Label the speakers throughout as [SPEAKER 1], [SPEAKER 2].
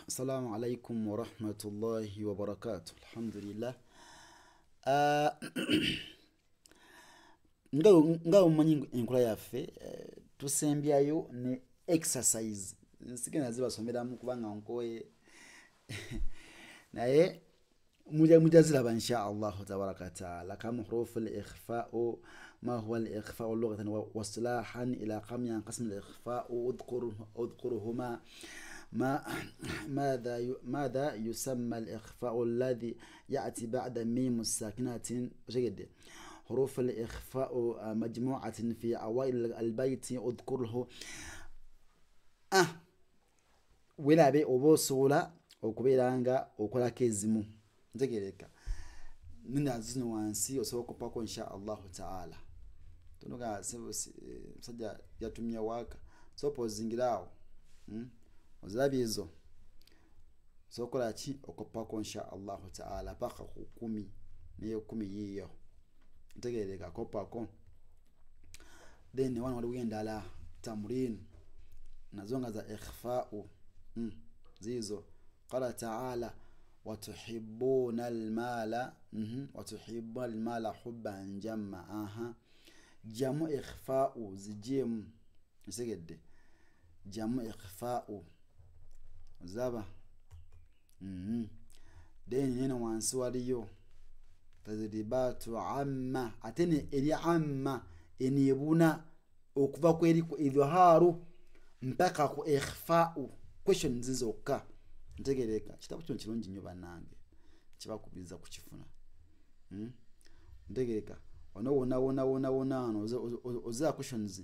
[SPEAKER 1] Assalamu alaikum warahmatullahi wabarakatuh. Alhamdulillah. Nga omanyi enkola yaffe, tusembyayo ne exercise. Nsigenda zibasomeramu kubanga nkoye. Naye mujja ziraba insha Allahu tabaraka taala. Kam hurufu al-ikhfa'u, ma huwa al-ikhfa'u lughatan wa istilahan, ila kam yanqasim al-ikhfa'u, udhkuruhuma. ماذا يسمى الإخفاء الذي يأتي بعد ميم الساكنة؟ جيد. حروف الإخفاء مجموعة في أوائل البيت، اذكره. Welabe oba osobola okubeera nga okolako ezimu. Ntegereka nina zino wansi osobola okupako insha Allahu taala. Tonoga musajja yatumye waaka sopozingiraawo. Ozirabye ezo osobola ki okopako insha Allahu taala paka ku 10 neyo 10 yiyo. Ntegereka kopako. Then wano waliwo endala tamrin nazo nga za ikhfa'u. Zizo qala ta'ala watuhibbuna almala, watuhibbuna almala hubban jamma. Aha, jamu ikhfa'u zijemu. Ntegedde jamu ikhfa'u zaba. Then neno wansi waliyo tadribatu amma, atene eri amma enebuna okuva ku eri ku idharu mpaka ku ikhfa'u. Questions zokka. Ntegereka kitabo kino kirungi nnyo bannange, kibakubiriza kukifuna. Ntegereka ono wona wona wona wona wano ozira questions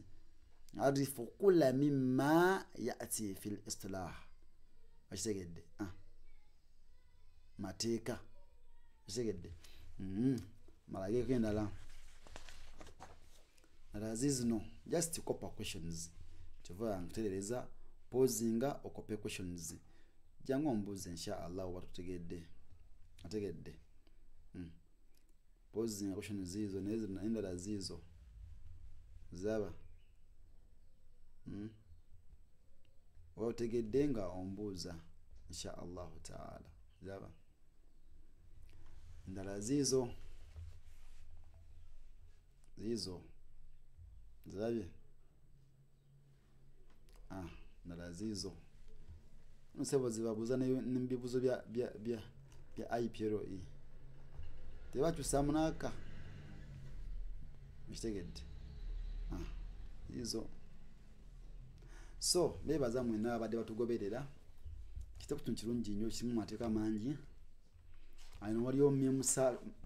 [SPEAKER 1] arifu kulla mimma ya'ti fil istilah. Okitegedde? Mateeka. Okitegedde? Malageko endala ndala zizino, just copy questions. Kyova nkutereereza pozinga okope questions. Jangu ombuuze insha Allah oba tutegedde. Otegedde? Pozinga questions zizo n'endala zizo zaba. Oba otegedde nga ombuuza insha Allahu taala. Zaba endala zizo zizo zirabye. Ndala zizo nsebo zibabuuza n'ebibuuzo bya IPRE. Tebakyusa munaka. Okitegedde? Zizo. So beebaza mwenna abadde batugoberera. Kitabo kino kirungi nnyo, kirimu amateeka mangi. Ayino waliyo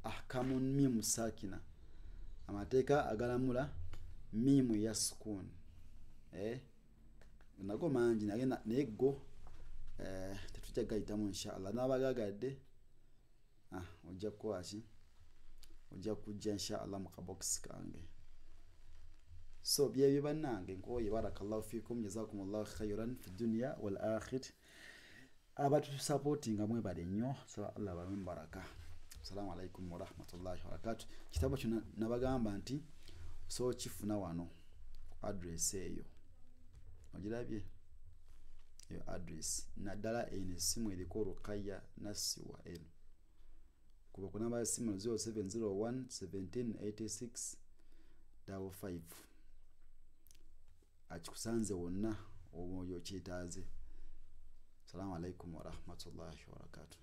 [SPEAKER 1] ahkamu mimu sakina, amateeka agalamula mimu ya sukuni. Nago mangi naye go tetujja gayitamu insha Allah. N'abagagadde ojja kukola ki? Ojja kujja insha Allah mu kabokisi kange. So byebyo bannange, nkoye. Barakallahu fikum, jazakumullahu khairan fi dunya wal akhir. Abatusupportinga mwebale nnyo, saba Allah abawe baraka. Assalamu alaikum warahmatullahi wabarakatuh. Kitabo kino nabagamba nti so kifuna wano address eyo ogirabye, eyo address naddala eno essimu eriko Rukaya Nassiwa eno. Kuba ku namba y'essimu 0701 17 86 55 akikusanze wonna omwoyo okyetaaze. Assalamu alaikum warahmatullahi wabarakatuh.